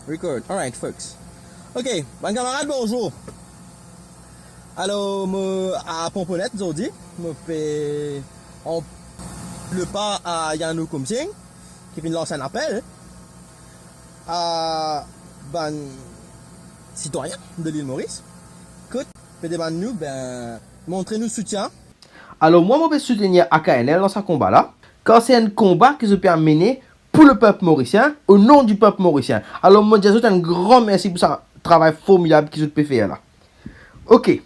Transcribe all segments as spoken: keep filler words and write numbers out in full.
Record. Alright, folks. Ok, bann kamarad, bonzour. Alor, mo a Ponponnet zordi, mo pe an lepa a Yanou Koumsing, ki finn lans enn apel a bann sitwayin de Lil Moris, kot pe demann nou, ben, montre nou soutien. Alor, mwa, mo pe soutenir A K N L dan sa konba la, kar se enn konba ki zot pe amene pou lepep morisien, o non di pep morisien. Alor, mo dir zot enn gran mersi pou sa travay formidab ki zot pe fer la. Ok.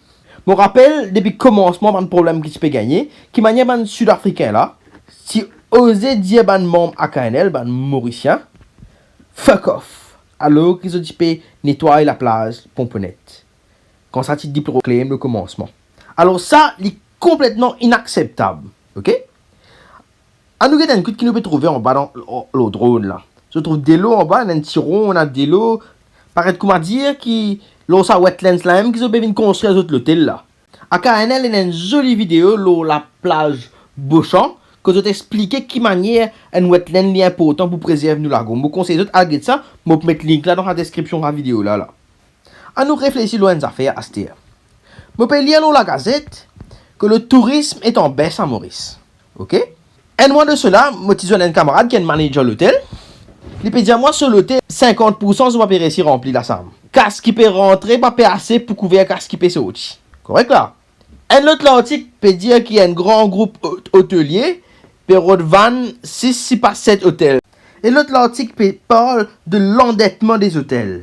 Mo rapel, depi komansman, bann problem ki ti pe gagne, ki manier bann Sid Afrikin la ti oze dir bann manm A K N L, bann Morisien, "Fuck off," alor ki zot ti pe netway laplaz Ponponnet, kan sa ti deproklem lekomansman. Alor sa, li konpletman inakseptab, ok? Anou get enn kout ki nou pe trouve anba dan, lor, lor drone la. Zot trouv delo anba, ena enn ti ron, ena delo. Paret koumadir ki lor sa wetlands la mem ki zot pe vinn konstrir zot lotel la. A K N L ena enn zoli video lor laplaz Beauchamp, kot zot explike ki manier enn wetland li inportan pou prezerv nou lago. Mo konsey zot al get sa, mo pou met link la dan sa deskripsion sa video la, la. Anou reflesi lor enn zafer aster. Mo pe lir lor lagazet ke le tourisme est en baisse à Maurice. Ok? Enn mwa de sela, mo ti zwenn enn kamarad ki enn manager lotel. Li pe dir mwa so lotel, sinkant poursan zot pa pe resi ranpli lasam. Kas ki pe rantre pa pe ase pou kouver kas ki pe sorti. Korek la? Enn lot lartik pe dir ki enn gran group ot-, otelie pe rod vann sis, sipa set otel. E lot lartik pe parl de landetman de zotel.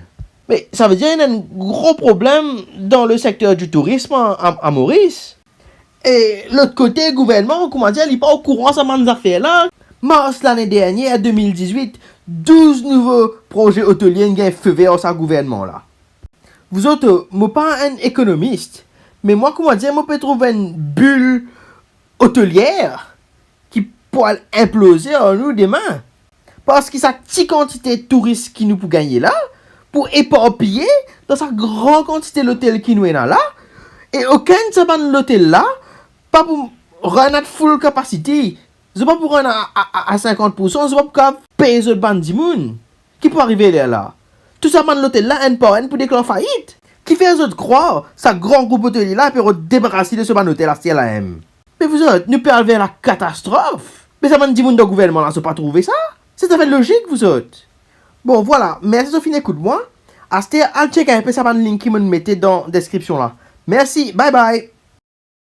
Me sa ve dir ena enn gro problem dan le sekter di tourism a, a, a Moris. E lot kote, gouvernman, koumadir, li pa okouran sa bann zafer la. Mars lane dernie, de mil dizwit, douz nouvo proze otelie inn gagn feu vert ar sa gouvernman la. Vouzot, mo pa enn ekonomis, me mwa, koumadir, mo pe trouv enn bil otelier ki pou al inploze ar nou demin. Parski sa ti kantite touris ki nou pou gagne la, pou eparpiye dan sa gran kantite lotel ki nou ena la, e okenn sa bann lotel la pa pou run at full capacity. Zot pa pou run a, a, a, a sinkant poursan, zot pa pou kapav pey zot bann dimoun. Ki pou arive lerla? Tou sa bann lotel la, enn par enn, pou deklar fait. Kifer zot krwar sa gran group otelie la pe rod debarase de so bann otel aster la mem? Me vouzot, nou pe al ver lakatastrof. Me sa bann dimoun dan gouvernman la, zot pa trouve sa? Se zafar lozik, vouzot. Bon, vwala, mersi zot finn ekout mwa. Aster, al chek inpe sa bann link ki mo'nn mete dan deskripsion la. Mersi, bye bye.